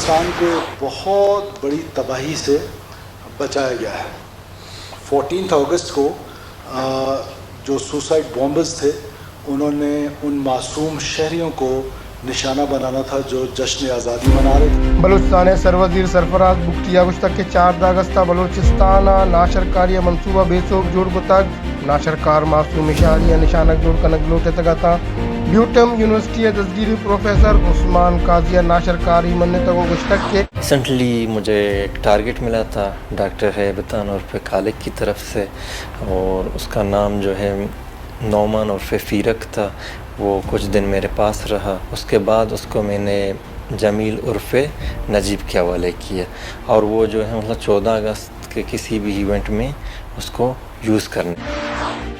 پاکستان کو بہت بڑی تباہی سے بچایا گیا ہے۔ فورٹینتھ اگست کو، آ، جو سوسائڈ بامبرز تھے، انہوں نے ان معصوم شہریوں کو نشانہ بنانا تھا جو جشن آزادی منا رہے تھے۔ بلوچستان ءِ سروزیر سرفراز بگٹی ءَ گوشتگ کہ چاردہ اگست ءَ بلوچستان ءَ ناشرکاری ءِ منصوبہ بے سوب جوڑ کتگ، ناشرکار معصوم شہری ءَ نشانگ جوڑ کنگ لوٹتگ اتاں۔ بیوٹم یونیورسٹی ءِ دزگیری پروفیسر عثمان قاضی ءَ ناشرکاری منتگ ءُ گوشتگ کہ ریسنٹلی مجھے ایک ٹارگٹ ملا تھا ڈاکٹر ہیبتان عرف خالق کی طرف سے، اور اس کا نام جو ہے نعمان عرف فیرک تھا۔ وہ کچھ دن میرے پاس رہا، اس کے بعد اس کو میں نے جمیل عرف نجیب کے حوالے کیا، اور وہ جو ہے مطلب چودہ اگست کے کسی بھی ایونٹ میں اس کو یوز کرنے۔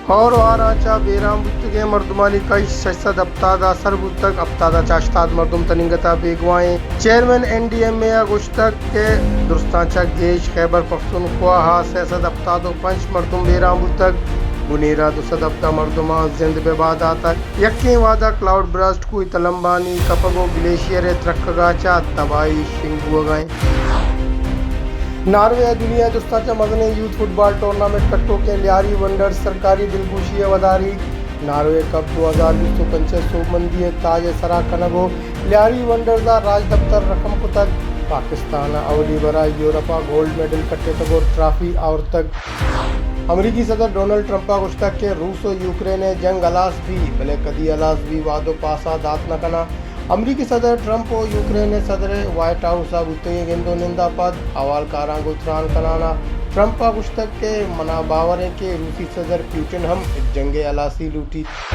ہور ءُ ہاراں چہ بیران بوتگیں مردمانی کش شش سد ہپتاد ءَ سر بوتگ، ہپتاد ءَ چہ ہشتاد مردم تنینگت ءَ بیگواہ ایں۔ چیئرمین این ڈی ایم اے ءَ گوشتگ کہ درستاں چہ گیش خیبر پختونخوا ءَ سئے سد ہپتاد ءُ پنچ مردم بیران بوتگ، بنیر ءَ دو سد ہپدہ مردماں زند بہ بہا داتگ۔ یکیں وہد ءَ کلاؤڈ برسٹ کوہی تلمبانی کپگ ءُ گلیشیئر ءِ ترکگ ءَ چہ تباہی شنگ بوگ ءَ اِنت۔ ناروے ءَ دنیا ءِ درستاں چہ مزنیں یوتھ فٹبال ٹورنامنٹ کٹوکیں لیاری ونڈرز سرکاری دلگوشی ءِ وداریگ۔ ناروے کپ دو ہزار بیست ءُ پنچ ءِ سوبمندی ءِ تاج ءِ سرا کنگ ءُ لیاری ونڈرز ءَ راجدپتر رقم کتگ۔ پاکستان ءَ اولی برا یورپ ءَ گولڈ میڈل کٹتگ ءُ ٹرافی آورتگ۔ امریکی صدر ڈونلڈ ٹرمپ ءَ گوشتگ کہ روس ءُ یوکرین ءِ جنگ ہلاس بی، بلے کدی ہلاس بی وعدہ ءُ پاسا دات نہ کناں۔ امریکی صدر ٹرمپ ءُ یوکرین ءِ صدر ءِ وائٹ ہاؤس ءَ بوتگیں گند ءُ نند ءَ پد احوالکاراں گوں تران کنان ءَ ٹرمپ ءَ گوشتگ کہ منا باور اِنت کہ روسی صدر پوٹن ہم جنگ ءِ ہلاسی لوٹیت۔